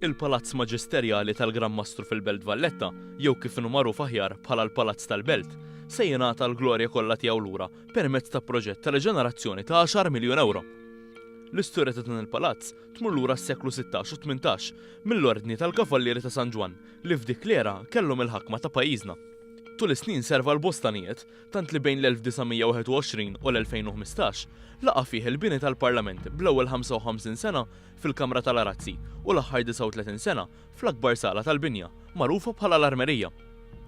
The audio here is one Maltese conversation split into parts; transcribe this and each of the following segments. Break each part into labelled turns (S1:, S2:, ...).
S1: Il-Palazz Maġisterjali tal-Gran Mastru fil-Belt Valletta, jew kif inhu magħruf aħjar bħala l-Palazz tal-Belt, se jingħata l-glorja kollha tiegħu lura permezz ta' proġett ta' riġenerazzjoni ta' għaxar miljun ewro. L-istorja ta' dan il-palazz tmur lura s-seklu 16 u 18 mill-Ordni tal-Kavallieri ta' San Ġwann li f'dik l-era kellhom il-ħakma ta' pajjiżna. Tul is-snin serva l-bosta għanijiet, tant li bejn l-1921 u l-2015 laqa' fih il-bini tal-Parlament bl-ewwel 55 sena fil-Kamra tal-Arazzi u l-aħħar 39 sena fl-akbar sala tal-binja, magħrufa bħala l-Armerija.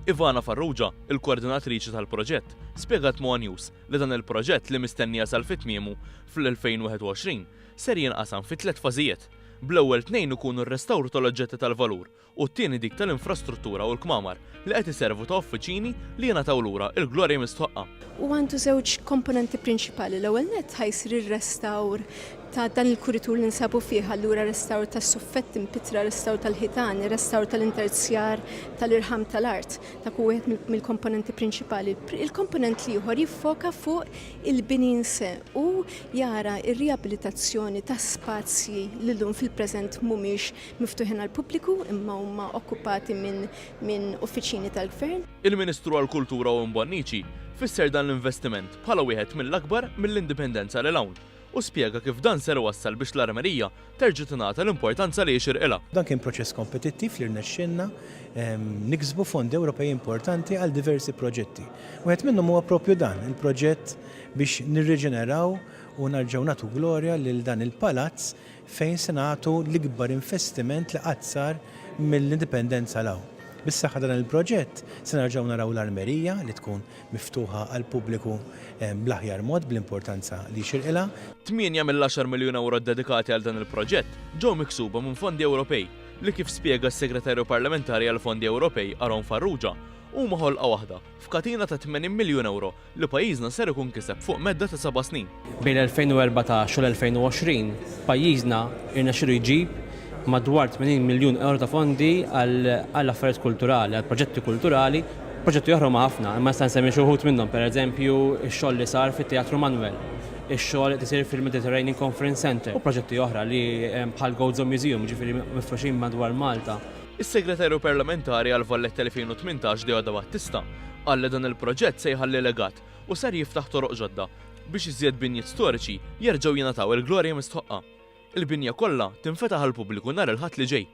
S1: Ivana Farrugia, il-koordinatriċi tal-proġett, spjegat ma' one News li dan il-proġett li mistenni jasal fi tmiemu fl-2021 ser jinqasam fi tlett fażijiet, bl-ewwel tnejn ikunu r-restawr tal-oġġetti tal-valur u t-tieni dik tal-infrastruttura u l-kmamar li qed iservu ta' uffiċini li jingħataw lura l-glorja mistħoqqa.
S2: U għandu żewġ komponenti prinċipali. L-ewwel nett ħa jsir ir-restawr ta' dan il-kuritur li nsabu fih, allura restawr tas-suffetti mpittra, restawr tal-ħitan, restawr tal-interzjar tal-irħam tal-art. Dak hu wieħed mill-komponenti prinċipali. Il-komponent l-ieħor jiffoka fuq il-bini in se u jara r-riabilitazzjoni ta' spazji li llum fil-preżent mhumiex miftuħin għall-pubbliku imma huma okkupati minn minn uffiċini tal-Gvern.
S1: Il-Ministru għall-Kultura Owen Bonnici fisser dan l-investiment bħala wieħed mill-akbar mill-Indipendenza lil hawn u spjega kif dan ser iwassal biex l-Armerija terġa' tingħata l-importanza li jixirqilha.
S3: Dan kien proċess kompetittiv li rnexxielna niksbu fondi Ewropej importanti għal diversi proġetti. Wieħed minnhom huwa proprju dan, il-proġett biex nirriġeneraw u narġgħu nagħtu glorja lil dan il-palazz fejn se nagħtu l-ikbar investiment li qatt sar mill-Indipendenza 'l hawn. Bis-saħħa ta' dan il-proġett se nerġgħu naraw l-Armerija li tkun miftuħa għall-pubbliku bl-aħjar mod, bl-importanza li jixirqilha.
S1: Tmienja mill-għaxar miljun ewro ddedikati għal dan il-proġett ġew miksuba minn fondi Ewropej li kif spjega s-Segretarju Parlamentari għall-Fondi Ewropej Aaron Farrugia huma ħolqa waħda f'katina ta' 80 miljun ewro li pajjiżna ser ikun kiseb fuq medda ta' seba' snin.
S4: Bejn l-2014 u l-2020, pajjiżna rnexxielu jġib madwar 80 miljun ewro ta' fondi għal affarijiet kulturali, għal proġetti kulturali. Proġetti oħra huma ħafna, imma nista' nsemmi xi wħud minnhom, pereżempju x-xogħol li sar fit-Teatru Manoel, ix-xogħol li qed isir fil-Mediterranean Conference Centre u proġetti oħra li bħal Gozo Museum, jiġifieri mifruxin madwar Malta.
S1: Is-Segretarju Parlamentari għal Valletta 2018 Deoda Battista qal li dan il-proġett se jħalli legat u ser jiftaħ toroq ġodda biex iżjed binjiet storiċi jerġgħu jingħataw il-glorja mistħoqqa. Il-binja kollha tinfetaħ għall-pubbliku nhar il-Ħadd li ġej.